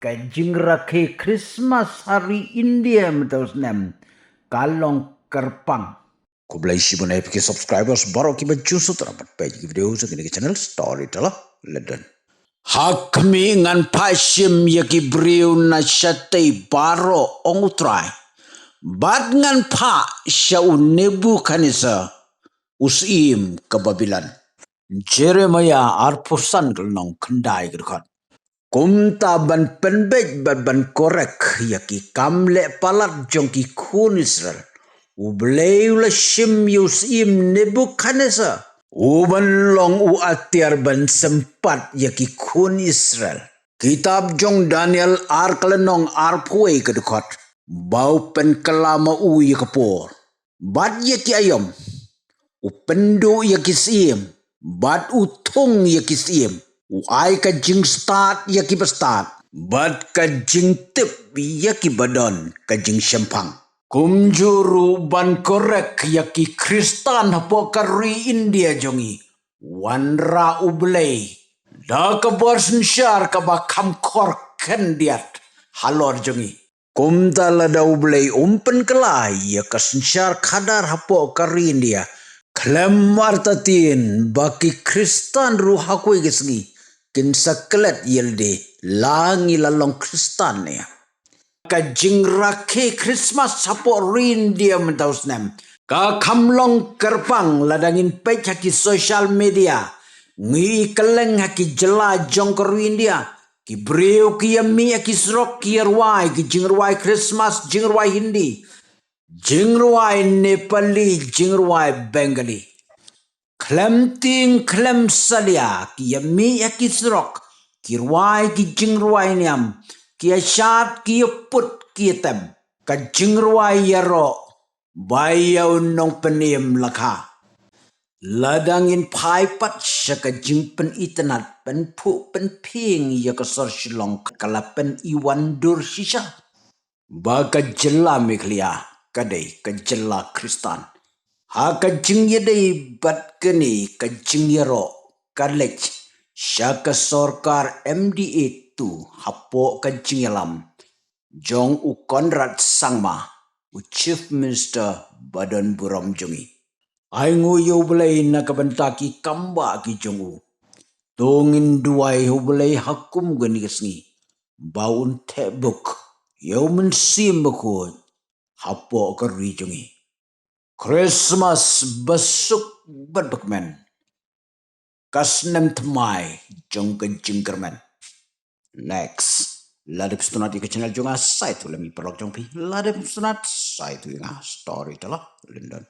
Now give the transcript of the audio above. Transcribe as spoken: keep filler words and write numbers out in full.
Ka jingrakhe Christmas ha ri India mynta u snem ka long kyrpang. Khublei shibun ïa phi ki subscribers baroh kiba ju sngewthuh ban peit ki video jong kane ka channel Storyteller London. Ha khmih, ngan phah shim ïa ki briew na shatei baroh, ong U Trai. Bad ngan phah sha u Nebukhadnessar, u syiem ka Babilon. Jeremiah arphew san, ka lynnong khyndai ka dkhot. Kumta ban pynbeit bad ban korek ïa ki kam leh palat jong ki khun Israel, U Blei u la shim ïa u syiem Nebukhadnessar, u ban long u atiar ban sympat ïa ki khun Israel. Kitab jong Daniel ar, ka lynnong arphew wei ka dkhot. Ba u pynkylla ma u ïa ka por bad ïa ki aïom, u pynduh ïa ki syiem bad u thung ïa ki syiem, u ai ka jingstad ïa ki bastad bad ka jingtip ïa ki ba don ka jingshemphang. Kumjuh ruh ban korek ïa ki Khristan hapoh ka ri India jong ngi, wanrah U Blei da ka bor synshar kaba kham khor khyndiat halor jong ngi. Kumta lada U Blei um pynkylla ïa ka synshar khadar hapoh ka ri India, khlem artatien ba ki Khristan ruh ha kawei ka sngi kin sa klet ïalade, la ngi la long Khristan ne. Ka jingrakhe Christmas hapoh ri India mynta u snem ka kham long kyrpang. Lada ngin peit ha ki social media, ngi i kylleng ha ki jylla jong ka ri India, ki briew ki ïa mih ha ki surok, ki ïa rwai ki jingrwai Christmas, jingrwai Hindi, jingrwai Nepali, jingrwai Bengali. Khlem tieng khlem salia ki ïa mih ha ki surok, ki rwai ki jingrwai niam, ki ïa shad, ki ïa put, ki ïa tem. Ka jingrwai ïaroh ba ïa u nongpynim lakha. Lada ngin phai pat sha ka jingpynitynnad, pynphuh pynphieng ïa ka sor Shillong, ka la pyni wandur shisha ba ka jylla Meghalaya ka dei ka jylla Khristan. Ha ka jingïadei bad kane ka jingïaroh, ka leit sha ka sorkar M D A two hapoh ka jingïalam jong u Conrad Sangma, u Chief Minister ba don burom jong ngi. Ai nguh ïa U Blei na ka bynta ki kam ba ki jong u. To ngin duwai U Blei ha kum kane ka sngi ba un theh buk ïa U Mynsiem Bakhuid hapoh ka ri jong ngi. Christmas basuk bad bakmen. Ka snem thymmai jong ka jingkyrmen. Next. Lada phi sngewtynnat ïa ka channel jong nga, sa ïathuh lem ïa ki paralok jong phi. Lada phi sngewtynnat, sa ïathuh ïa nga. Storyteller London.